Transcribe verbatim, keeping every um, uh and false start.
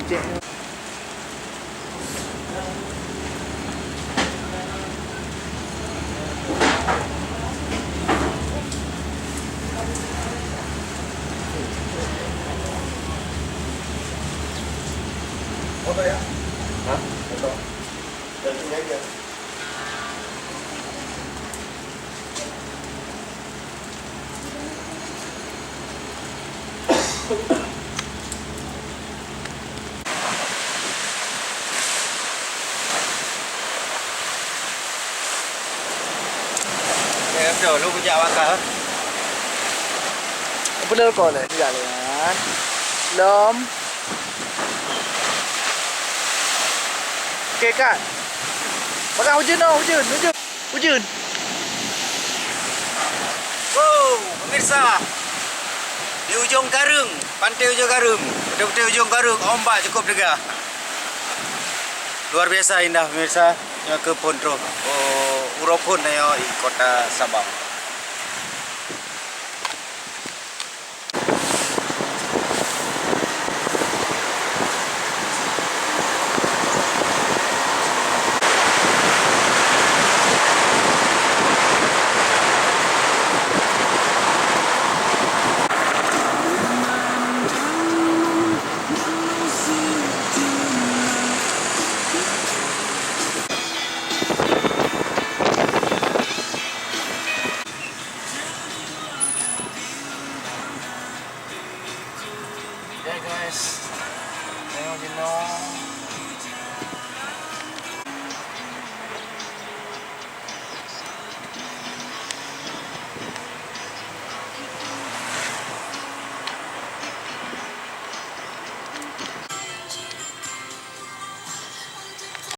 Eh, betul, lu kujak bakar. Apa dah kau ni? Tidak lewat. Lom. Okey, Kak. Bakar hujan, oh, hujan, hujan. Hujan. Wow, pemirsa. Di ujung Kareng, pantai ujung Kareng. Betul-betul ujung Kareng, ombak cukup degah. Luar biasa indah, pemirsa. Nyoe keuh phôn troh. Oh, uroe phôn nyoe di kota Sabang. Ya guys, tengok jinoe.